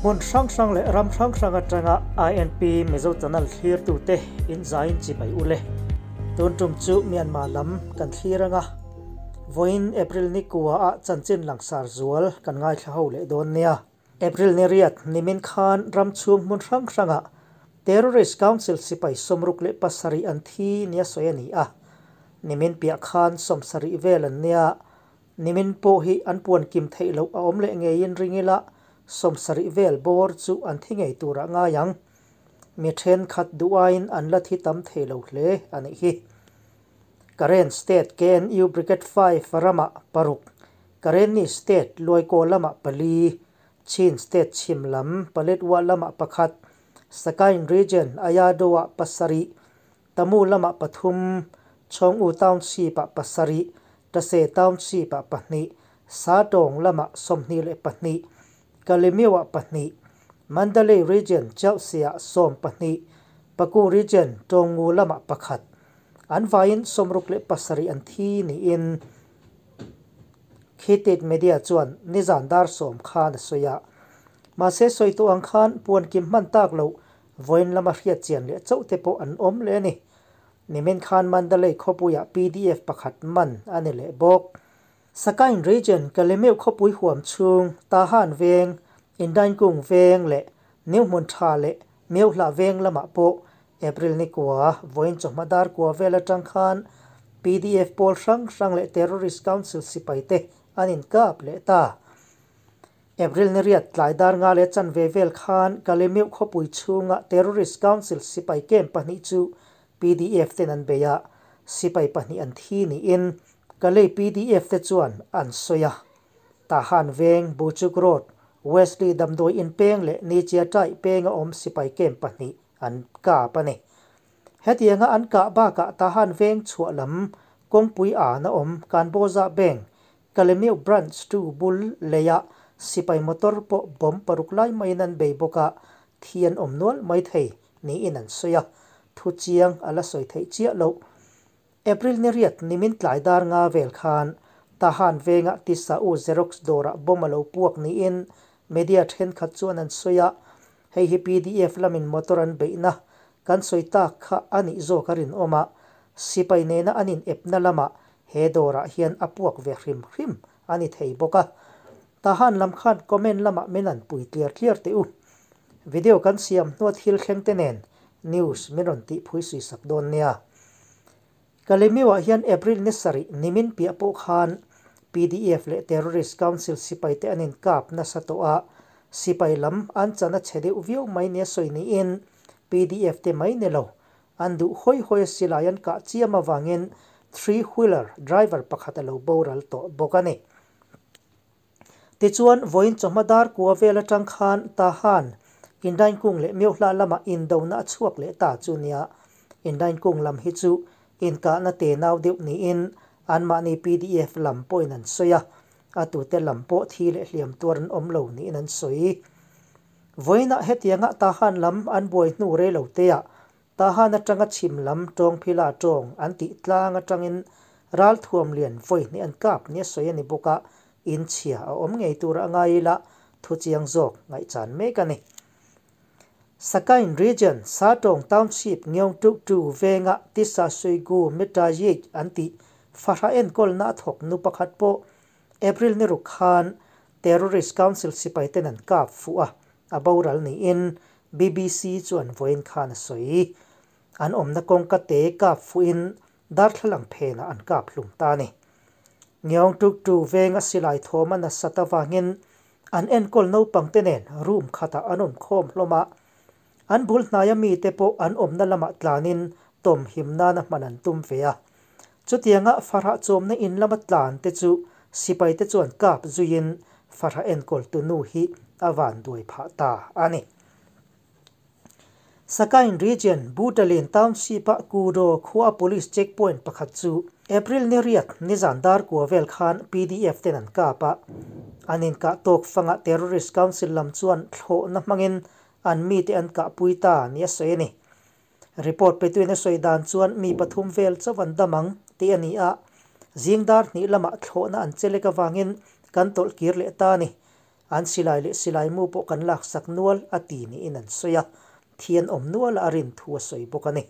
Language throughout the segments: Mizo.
Hmun hrang hrang leh ram hrang hrang atanga INP Mizo channel thlirtute in zain chibai ule. Tun tum chu Myanmar lam kan thlir anga. Vawiin April ni kua ah chanchin langsar zual kan ngaithla ho leh dawn nia. April ni riat nimin khan ram chhung hmun hrang hrangah Terrorist Council sipai 67 an thi nia sawi a ni a. Nimin piah khan 70 vel an nia. Nimin pawh hi an puan kim theih loh a awm leh ngeiin ring ila 70 vel bawr chu an thi ngei turah ngai ang. Mi thenkhat duh aiin an la thi tam thei lo hle a nih hi. Karen State KNU Brigade 5 ramah 6, Karenni State Luaikaw lamah 4, Chin State chhim lam Paletwa lamah 1, Sagaing Region Ayadaw-ah 7, Tamu lamah 3, Chaung U Township-ah 7, Tase Township-ah 2, Satawng lamah 22, Kalemyo-ah 2, Mandalay Region Chelsea-ah 12, Paku Region Taungngu lamah 1. An vaiin 67 an thi niin Khitit Media chuan nizan dar 10 khan a sawi a. Mahse sawi tawh ang khan puan kim hman tak loh vawiin lama hriat chian leh chauh te pawh an awm leh a ni. Nimin khan Mandalay khawpuiah PDF 1 man a ni leh bawk. Sagaing Region Kalemeu khawpui huam chhung Tahan veng, Indainkung veng leh Newhmun tha leh Meuhla veng lamah pawh April ni kua vawiin chawhma dar kua vel atang khan PDF pawl hrang hrang leh Terrorist Council sipai te an inkap leh ta. April ni riat tlai dar nga leh chanve vel khan Kalemeu khawpui chhunga Terrorist Council sipai kem 2 chu PDF ten an bei a, sipai 2 an thi niin Kalay PDF te chuan an sawi a. Tahan veng Buchuk Road, Wesley Damdoi in peng leh Nichia Tai penga awm sipai kem 2 an kap a ni. Hetianga an kah bakah Tahan veng chhuah lam kawngpui a na awm Kanboza Bank, Kalemeu Branch 2 bul leia sipai motor pawh bawm 6 lai maiin an bei bawk a, thi an awm nual mai thei niin an sawi a. Thu chiang a la sawi theih chiah loh. April ni riat nimin tlai dar nga vel khan Tahan venga Tisa U Xerox dawrah bawm a lo puak niin media thenkhat chuan an sawi a. Hei hi PDF lamin motor an beihna kan sawi tak kha anih zawk a rin awm a. Sipai nena an in epna lamah he dawrah hian a puak ve hrim hrim a ni thei bawk a. Tahan lam khan comment lamah min an pui tliar tliar teh u. Video kan siam hnuah thil thleng te nen news min rawn tih phui sui sak dawn nia. Kalemeu-ah hian April ni 7 nimin piah pawh khan PDF leh Terrorist Council sipai te an inkap nasa tawh a. Sipai lam an chan a chhe deuh viau mai nia sawi niin PDF te mai ni lo. An duh hawi hawi a silai an kah chiam awangin three-wheeler driver pakhat a lo boral tawh bawk a ni. Tichuan vawiin chawhma dar kua vel atang khan Tahan Indainkung leh Meuhla lamah indona a chhuak leh ta chu nia. Indainkung lam hi chu inkahna te nau deuh niin anmahni PDF lam pawhin an sawi a. A tute lam pawh thi leh hliam tuar an awm lo niin an sawi. Vawiinah hetianga Tahan lam an buai hnu rei lo te ah Tahan atanga chhim lam tawng phila tawng an tih tlang atangin ral thuam lian vawi hnih an kap nia sawi a ni bawk a. In chhia a awm ngei tur a ngai ila thu chiang zawk ngaihchan mek a ni. Sagaing Region Satawng Township Ngeong Tuk Tu venga Tisa Suigu Mita Yik an tih fahra enkawlna a thawk nu pakhat pawh April ni ruk khan Terrorist Council sipai ten an kap fuh a, a boral niin BBC chuan vawiin khan a sawi. An awmna kawngka te kap fuhin darthlalang phenah an kap hlum ta ni. Ngeong Tuk Tu venga silai thawm a nasat awangin an enkawl naupang te nen room khatah an awm khawm hlawm a. An bul hnaia mi te pawh an awmna lamah tlanin tawm him nana hman an tum ve a. Chutianga farah chawmna in lama tlan te chu sipai te chuan kap zuiin farah enkawl tu nu hi a van duai phah ta a ni. Sagaing Region Butalin Township-ah Kudo khua Police Checkpoint pakhat chu April ni riat nizan dar kua vel khan PDF ten an kap a. An inkah tawk fanga Terrorist Council lam chuan thlawhna hmangin an mi te an kah pui ta ni a sawi a ni. Report petuin a sawi dan chuan mi 3 vel chawan damang ti a ni a. Zingdar hnih lamah thlawhna an chelek awangin kan tawlh kir leh ta ni. An silai leh silai mu pawh kan laksak nual a ti niin an sawi a, thi an awm nual a a rin thu a sawi bawk a ni.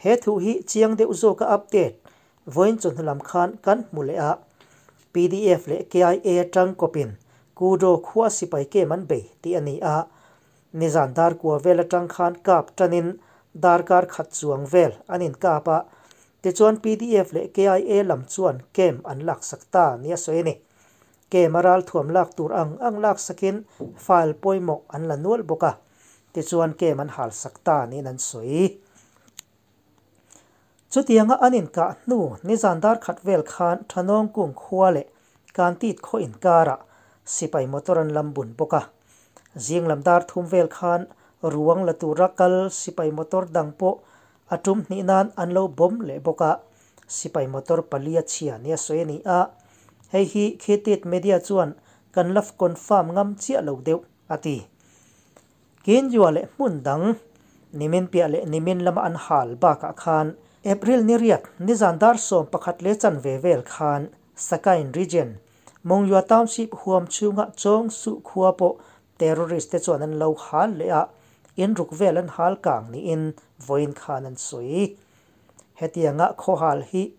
He thu hi chiang deuh zawka update vawiin chawhnu lam khan kan hmu leh a, pdf leh KIA atang kawpin Kudo khua sipai kem an bei tih a ni a, nizan darkua vel atang khan kap tanin darkar khat chuang vel an inkap a, tichuan pdf leh KIA lam chuan kem an laksak ta nia sawi a ni. Kem a ralthuam lak tur ang ang laksakin file pawimawh an la nual bawk a, tichuan kem an halsak ta niin an sawi. Chutianga an inkah hnu nizan dar khat vel khan Thanawngkung khua leh Kantit khaw inkarah sipai motor an lam bun bawk a. Zing lam dar thum vel khan ruang la tura kal sipai motor dang pawh a tum hnih nan an lo bawm leh bawk a, sipai motor pali a chhia nia sawi a ni a. Hei hi Khitit Media chuan kan la confirm ngam chiah lo deuh, a ti. Kinjua leh hmun dang, nimin piah leh nimin lama an hal bakah khan April ni riat nizan dar 11 leh chanve vel khan Sakain Region, Mongyua Township huam chhunga Chawng Suh khua pawh terrorist te chuan an lo hal leh a, in ruk vel an hal kang niin vawiin khan an sawi. Hetianga khaw hal hi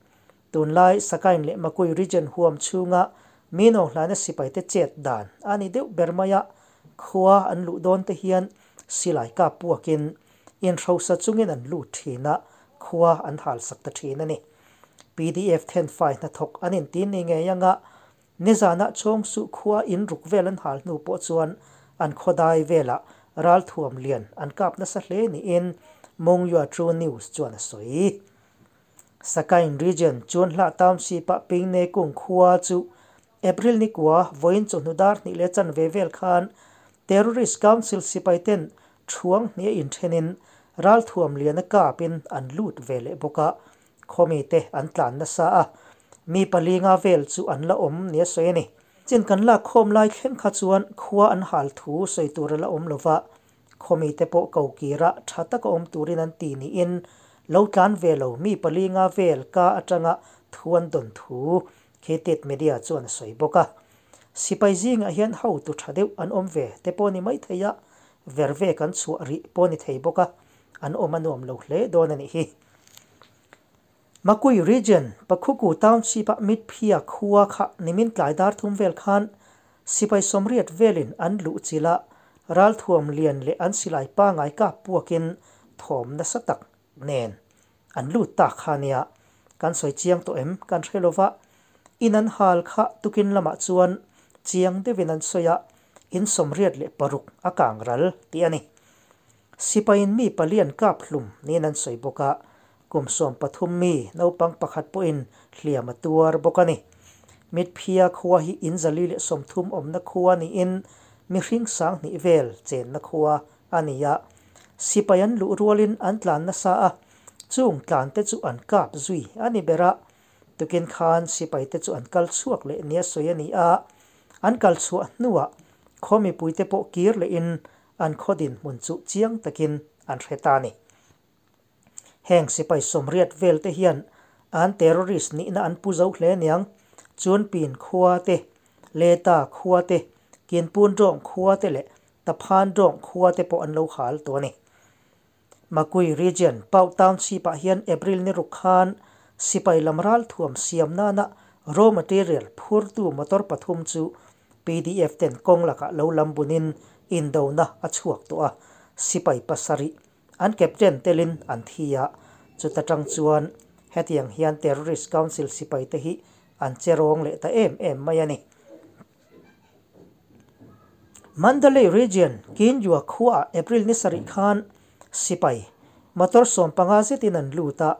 Tunlai Sakain leh Makui Region huam chhunga Mino hlana sipaite chet dan a ni deuh ber mai a, khua an luh dawn te hian silai kap puakin inhrosa chungin an lut thin a, khua an halsak ta thin a ni. Pdf thenfai hnathawk an inti ni ngei anga nizanah Chawngsuh khua in ruk vel an hal hnu pawh chuan an khawdai velah ralthuam lian an kap nasa hle niin Mongyua True News chuan a sawi. Sakain Region Chunhla Township-a Pingne kung khua chu April ni kua vawiin chawhnu dar hnih leh chanve vel khan Terrorist Council sipaiten thuang hnih a inthenin ralthuam liana kapin an lut ve leh bawk a, khawmite an tlan nasa a, mi palinga vel chu an la awm nia sawi a ni. Chin kan lak khawm lai thleng kha chuan khua an hal thu sawi tur a la awm lova, Khawmite pawh ko kira tha taka awm turin an ti niin lo tlan ve lo mi pali nga vel ka atanga thu an dawn thu Khitit Media chuan a sawi bawk a. Sipai zingah hian hotu tha deuh an awm ve te pawh ni mai thei a, ver ve kan chhuah rih pawh ni thei bawk a, an awm a nuam lo hle dawn a nih hi. Makui Region, Pakhuku Township-a Mitphia khua kha nimin tlai dar thum vel khan sipai 80 velin an luh chilh a, ralthuam lian leh an silai pangai kap puakin thawm nasa tak nen an lut ta kha nia. Kan sawi chiang tawh em kan hre lova, in an hal kha tukin lamah chuan chiang deuhin an sawi a, in 86 a kang ral tih a ni. Sipaiin mi palian kap hlum niin an sawi bawk a, Kum 13 mi naupang pakhat pawhin hliam a tuar bawk a ni. Mitphia khua hi in 130 awmna khua niin mihring 2000 vel chenna khua a ni a. Sipai an luh rualin an tlan nasa a, chung tlante chu an kap zui a ni ber a. Tukin khan sipaite chu an kal chhuak leh nia sawi a ni a, an kal chhuah hnuah khaw mipuite pawh kir lehin an khaw dinhmun chu chiang takin an hre ta a ni. Heng sipai 80 vel te hian an terrorist nihna an pu zo hle aniang. Chunpin khua te, Leta khua te, Kinpun Dawng khua te leh Taphan Dawng khua te pawh an lo hal tawh a ni. Makui Region, Pau Township-ah hian April ni ruk khan sipai lam ralthuam siam nana raw material phurtu motor pathum chu pdf ten kawng lakah lo lam bunin indona a chhuak tawh a, sipai pasarih An captain telin an thi a, chuta tang chuan hetiang hian Terrorist Council sipaite hi an che rawng leh ta em em mai a ni. Mandalay Region, Kinjua khuaah April ni sarih khan sipai motor 15 zetin an lut a,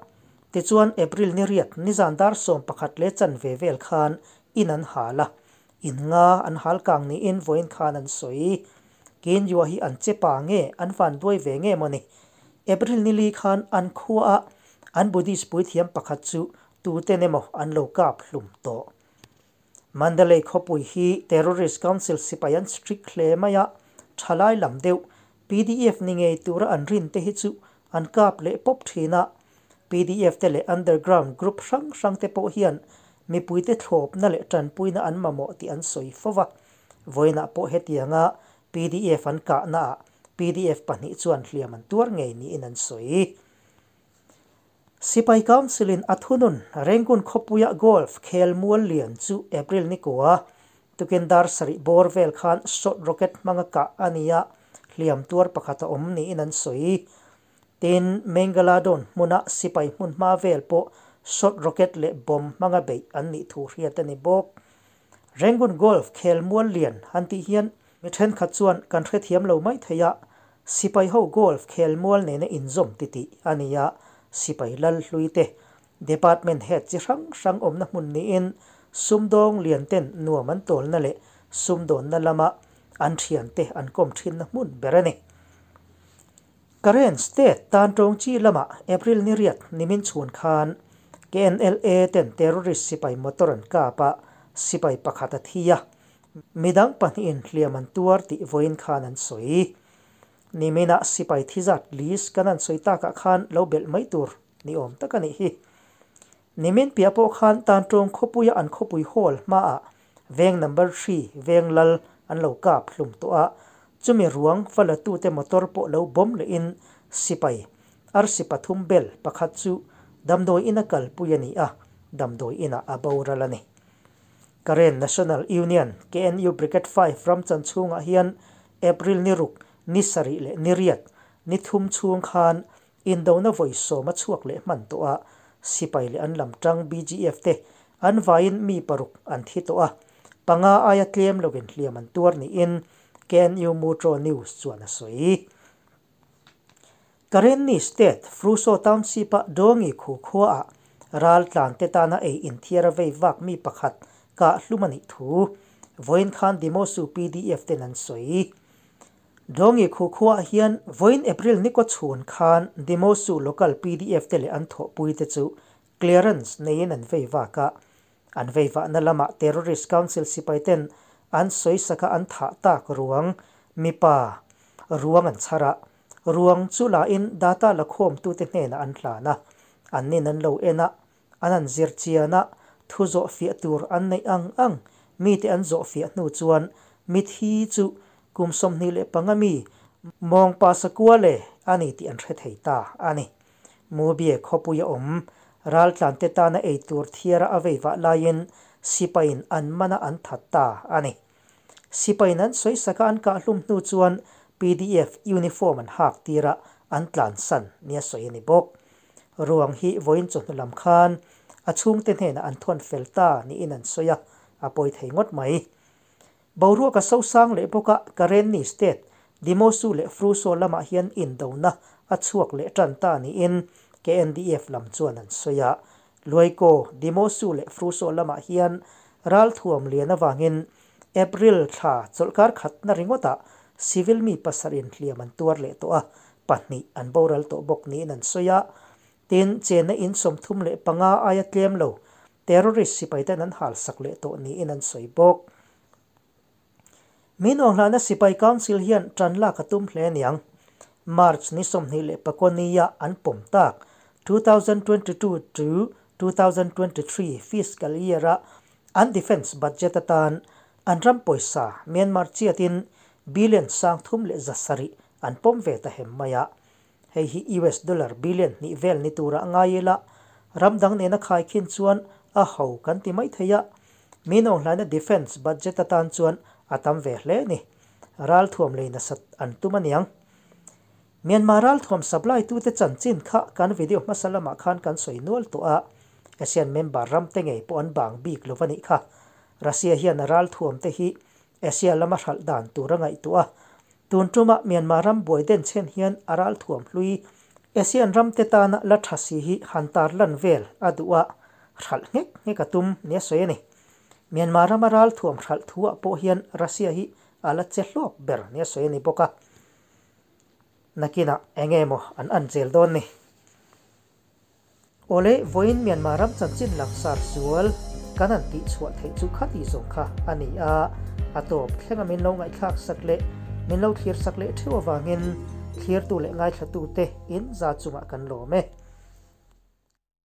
tichuan April ni riat nizan dar 11 leh chanve vel khan in an hal a, in nga an hal kang niin vawiin khan an sawi. Kinjua hi an che pa nge an van duai ve nge maw ni? April ni li khan an khuaah an Buddhist puithiam pakhat chu tuten emaw an lo kap hlum tawh. Mandalay khawpui hi Terrorist Council sipai an strict hle mai a, thalai lam deuh pdf ni ngei tura an rin te hi chu an kap leh pawp thin a. Pdf te leh underground group hrang hrang te pawh hian mipuite thlawpna leh tanpuina an mamawh tih an sawi fo va. Vawiinah pawh hetianga pdf an kahnaah pdf pahnih chuan hliam an tuar ngei niin an sawi. Sipai Council-in a thunun Rangoon khawpuia golf khel mual lian chu April ni kua tukin dar sarih bawr vel khan shot rocket hmanga kah a ni a, hliam tuar pakhat a awm niin an sawi. Tin, Mengaladon hmuna sipai hmun hma vel pawh shot rocket leh bomb hmanga beih an nih thu hriat a ni bawk. Rangoon Golf khel mual lian han tih hian mi thenkhat chuan kan hrethiam lo mai thei a, sipai ho golf khel mual nena inzawm titih a ni a, sipai lal hlui te, department head chi hrang hrang awmna hmun niin sumdawng lian ten nuam an tawlna leh sumdawnna lama an thiante an kawm thinna hmun ber a ni. Karen State tan tawng chi lamah April ni riat nimin chhun khan KNLA ten terrorist sipai motor an kap a, sipai pakhat a thi a, midang pahnihin hliam an tuar tih vawiin khan an sawi. Niminah sipai thi zat list kan an sawi takah khan lo belh mai tur ni awm tak a nih hi. Nimin piah pawh khan tan tawng khawpuia an khawpui hall hmaah veng number hri veng lal an lo kap hlum tawh a, chumi ruang fa latute motor pawh lo bawm lehin sipai arsi pathum bel pakhat chu damdawi ina kalpui a ni a, damdawi inah a boral a ni. Karen National Union, KNU Brigade 5 ram chan chhungah hian April ni ruk, ni sarih leh ni riat, ni thum chhung khan Indona vawi sawm a chhuak leh hman tawh a, sipai leh an lam tang BGF te an vaiin mi paruk an thi tawh a, panga aia tlem loin hliam an tuar niin KNU Mutro News chuan a sawi. Karenni State, Fruso Township-a Dawngi khu khuaah ral tlan te tana ei inthiar a vei vak mi pakhat kah hlum a nih thu vawiin khan Dimosu PDF ten an sawi. Dawngi khu khuaah hian vawiin April ni kaw chhun khan Dimosu Local pdf te leh an thawhpui te chu clearance neiin an vei vak a, an vei vahna lamah Terrorist Council sipai ten an sawisaka an thah tak ruang mipa ruang an chhar a, ruang chu lahin data la khawmtute hnenah an hlan a, an nin an lo en a, an an zir chian a, thu zawh fiah tur an neih ang ang mite an zawh fiah hnu chuan mithi chu kum 25 mi mawngpa sakua le a ni tih an hre thei ta a ni. Mubie khawpui a awm, raltlante tana ei tur thiara a vei vah laiin sipaiin an mana an that ta a ni. Sipaiin an sawisaka an kahhlum hnu chuan PDF uniform an hak tir a, an tlansan nia sawi a ni bawk. Ruang hi vawiin chawhnu lam khan a chhungte hnenah an thawn fel ta niin an sawi a, a pawi thei ngawt mai. Boruak a sosang leh bawk a, Karenni State, Dimosu leh Fruso lamah hian indona a chhuak leh tan ta niin KNDF lam chuan an sawi a. Luaikaw, Dimosu leh Fruso lamah hian ralthuam lian avangin April thla chawlhkar khatna ringawtah civil mi pasarih hliam an tuar leh tawh a, pahnih an boral tawh bawk niin an sawi a. Tin, chenna in 35 aia tlem lo terrorist sipaiten an halsak leh tawh niin an sawi bawk. Min awnghlahna sipai council hian tan lak a tum hle aniang. March ni 29 nia an pawm tak 2022 to 2023 fiscal year-a an defence budget atan an ram pawisa Myanmar chiatin billion 307 an pawm ve ta hem mai a. Hei hi US dollar billion hnih vel ni tura ngai ila ram dang nena khaikhin chuan a ho kan ti mai thei a. Min awnghlaina defence budget atan chuan a tam ve hle ni. Ral thuam leina sat an tum aniang. Myanmar ral thuam supply tu te chanchin kha kan video hmasa lamah khan kan sawi nual tawh a. ASEAN member ram te ngei pawh an bang bik lo a nih kha. Russia hian a ral thuam te hi Asia lama hralh dan tur a ngaihtuah a. Tun tuma Myanmar ram buai den chen hian a ral thuam hlui ASEAN ram te tana la tha si hi han tar lan vel a duh a, hralh nghek nghek a tum nia sawi a ni. Myanmar rama ral thuam hralh thuah pawh hian Russia hi a la che hlawk ber nia sawi a ni bawk a. Nakinah eng nge maw an an zel dawn ni? Awle, vawiin Myanmar ram chanchin langsar zual kan han tihchhuah theih chu khati zawng kha a ni a, a tawp thlenga min lo ngaihthlak sak leh min lo thlir sak leh theuh avangin thlirtu leh ngaithlatute in za chungah kan lawm e.